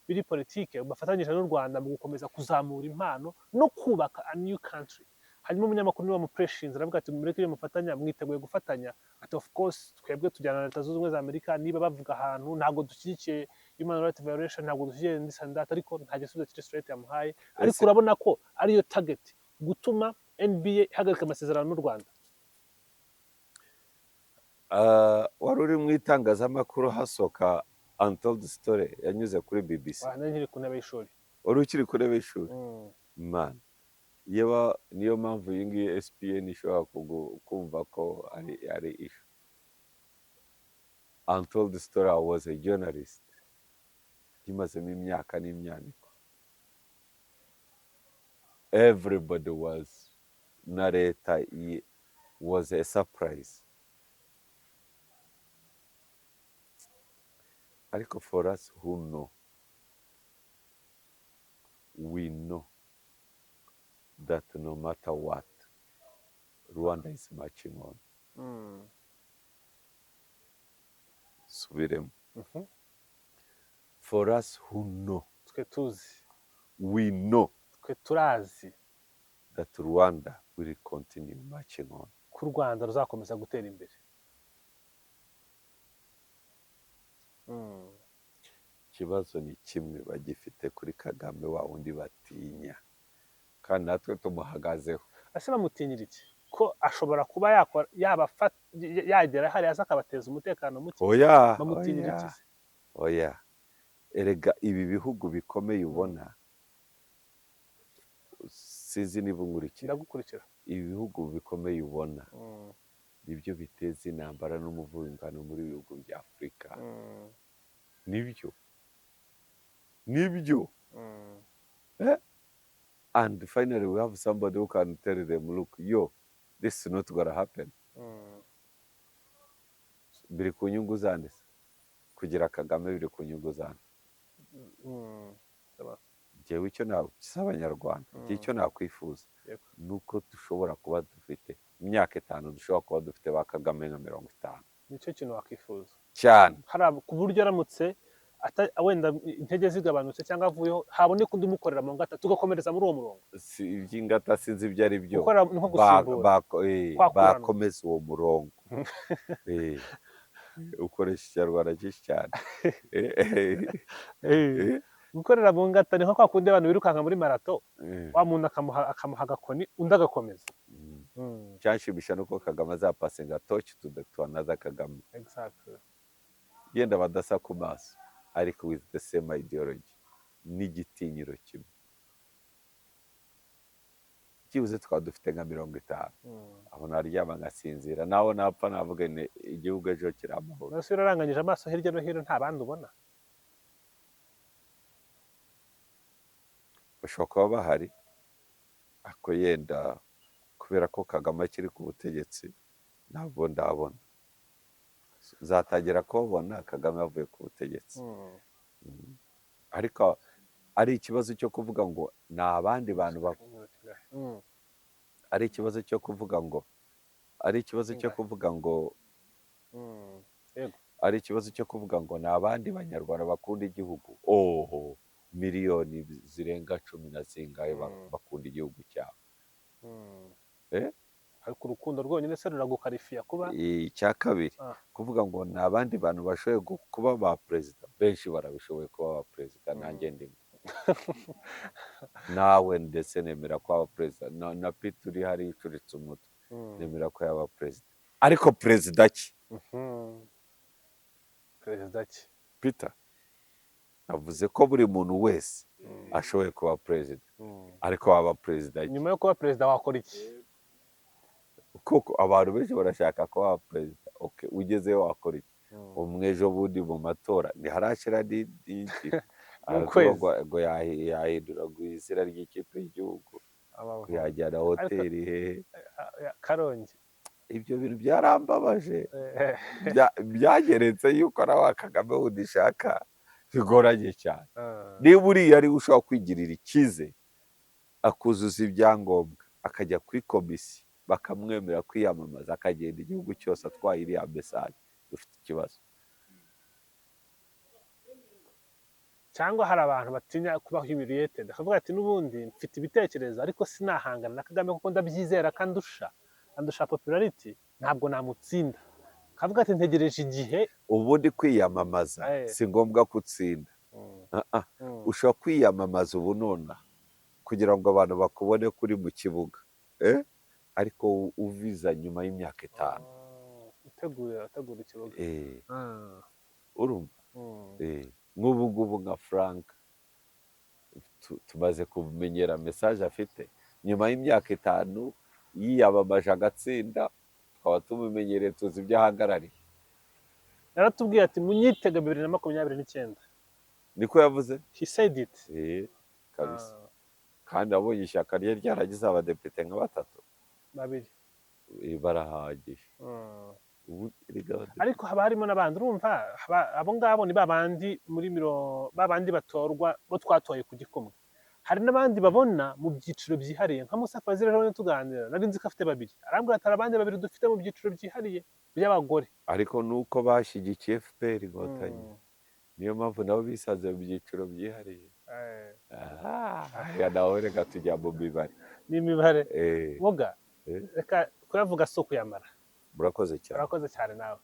biri politike, bafatanyije n'u Rwanda mu gukomeza kuzamura impano no kubaka a new country. Hanyuma umunyamakuru niwe wamupreshinze, aravuga ati mureke iyo mufatanya, mwiteguye gufatanya? Ati of course, twebwe tujyana na Leta Zunze Ubumwe za Amerika, niba bavuga ahantu ntabwo dushyigikiye human rights violation, ntabwo dushyigikiye this and that. Ariko nta gisubizo kiri straight yamuhaye. Ariko urabona ko ariyo target, gutuma NBA ihagarika amasezerano n'u Rwanda. Ah, wari uri mu itangazamakuru hasohoka Untold Story yanyuze kuri BBC? Nari nkiri ku ntebe y'ishuri. Wari ukiri ku ntebe y'ishuri. Man, yeba niyo mpamvu iyi ngiyi SPN ishobora kumva ko ari issue. Untold Story, I was a journalist, nkimazemo imyaka n'imyaniko. Everybody was, na leta was a surprise. Ariko for us who know, we know that no matter what, Rwanda is marching on. Subiremo. For us who know, Twe tuzi, we know twe turazi that Rwanda will continue marching on. Ko u Rwanda ruzakomeza gutera imbere. Ikibazo ni kimwe bagifite kuri Kagame, wa wundi batinya, kandi natwe tumuhagazeho. Ese bamutinyira iki? Ko ashobora kuba yakora, yaba yagera hariya aza akabateza umutekano muke? Oya. Bamutinyira Oya. iki se? Oya, erega ibi bihugu bikomeye ubona, sinzi niba unkurikira. Ndagukurikira. Ibi bihugu bikomeye ubona nibyo biteza intambara n'umuvurungano muri bihugu bya Afurika. Nibyo, nibyo. And finally we have somebody who can tell them, "Look, yo, this is not gonna happen." Biri ku nyungu zande se? Kugira Kagame biri ku nyungu zande? Njyewe icyo si Abanyarwanda. Njyewe icyo nakwifuza ni uko dushobora kuba dufite imyaka 5, dushobora kuba dufite ba Kagame nka 50. Nicyo kintu wakwifuza? Cyane. Hari ku buryo aramutse wenda intege zigabanutse cyangwa avuyeho, haboneka undi umukorera mu ngata, tugakomereza muri uwo murongo. Si iby'ingata, sinzi ibyo ari byo. Gukora ni nko gusimbura. Kwakuranwa. Bakomeza uwo murongo. Ukoresha Ikinyarwanda cyinshi cyane. Gukorera mu ngata ni nko kwa kundi abantu birukanka muri marato, wa muntu akamuha agakoni, undi agakomeza. Cyanshimisha nuko Kagame azapasinga torch to another Kagame. Yenda badasa ku maso, ariko with the same ideology n'igitinyiro kimwe. Byibuze twaba dufite nka 50, aho naryama ngasinzira, naho napfa navuga nti igihugu ejo kiri amahoro. Mbese uraranganyije amaso hirya no hino, nta bandi ubona? Bashobora kuba bahari, ariko yenda kubera ko Kagame akiri ku butegetsi ntabwo ndabona. Zatangira kubabona Kagame avuye ku butegetsi. Ariko ari ikibazo cyo kuvuga ngo ni abandi bantu ari ikibazo cyo kuvuga ngo, ari ikibazo cyo kuvuga ngo, ari ikibazo cyo kuvuga ngo ni abandi Banyarwanda bakunda igihugu. Oho, miliyoni zirenga cumi na zingahe bakunda igihugu cyabo. Ariko urukundo rwonyine se ruragukarifiya kuba? Icya kabiri, kuvuga ngo ni abandi bantu bashoboye kuba ba perezida, benshi barabishoboye kuba ba perezida, nanjye ndimo, nawe ndetse nemera ko aba perezida, na Peter uri hariya ucuritse umutwe, nemera ko yaba perezida. Ariko perezida ki? Perezida ki? Peter navuze ko buri muntu wese ashoboye kuba perezida, ariko waba perezida ki? Nyuma yo kuba perezida wakora iki? Kuko abantu benshi barashaka kuba perezida. Okay, ugezeyo wakora iki? Umwe ejo bundi mu matora ntiharashira n'iki, Mu kwezi. ngo yahindura ngo izina ry'ikipe y'igihugu, Amavubi. yajyana hoteli hehe. Karongi. Ibyo bintu byarambabaje. Byageretse yuko nawe Kagame wundi ishaka bigoranye cyane. Niba uriya ari we ushobora kwigirira icyizere, akuzuza ibyangombwa, akajya kuri komisiyo bakamwemera kwiyamamaza, akagenda igihugu cyose atwaye iriya message, dufite ikibazo. Cyangwa hari abantu batinya kuba humiliated, akavuga ati: "N'ubundi mfite ibitekerezo, ariko sinahangana na Kagame kuko ndabyizera ko andusha popularity, ntabwo namutsinda." Akavuga ati: "Ntegereje igihe." Ubundi kwiyamamaza si ngombwa kutsinda. Ah, ah. Ushobora kwiyamamaza ubu nonaha kugira ngo abantu bakubone kuri mu kibuga, ariko uviza nyuma y'imyaka 5. Utegura ikibuga. Urumva? Nk'ubu ngubu nka Frank, tumaze kumenyera message afite. Nyuma y'imyaka 5 yiyamamaje agatsinda, tukaba tumumenyereye, tuzi ibyo ahagarariye. Yaratubwiye ati: "Munyitega 2029." Niko yavuze? He said it. Eh, kabisa. Kandi abonye ishyaka rye ryaragize abadepite nka batatu. Babiri. Barahagije. Ubu erega abadepite. Ariko haba harimo n'abandi, urumva, abo ngabo ni babandi muri ba bandi batorwa bo twatoye ku gikumwe. Hari n'abandi babona mu byiciro byihariye, nka Musa Fazil. Rero tuganira, nari nzi ko afite babiri, arambwira ati: "Hari abandi babiri dufite mu byiciro byihariye by'abagore." Ariko nuko bashyigikiye FPR Inkotanyi, niyo mpamvu nabo bisanze mu byiciro byihariye. Ah, nawe reka tujya mu mibare. N'imibare. Muga, reka kuyavuga si ukuyamara. Murakoze cyane. Urakoze cyane nawe.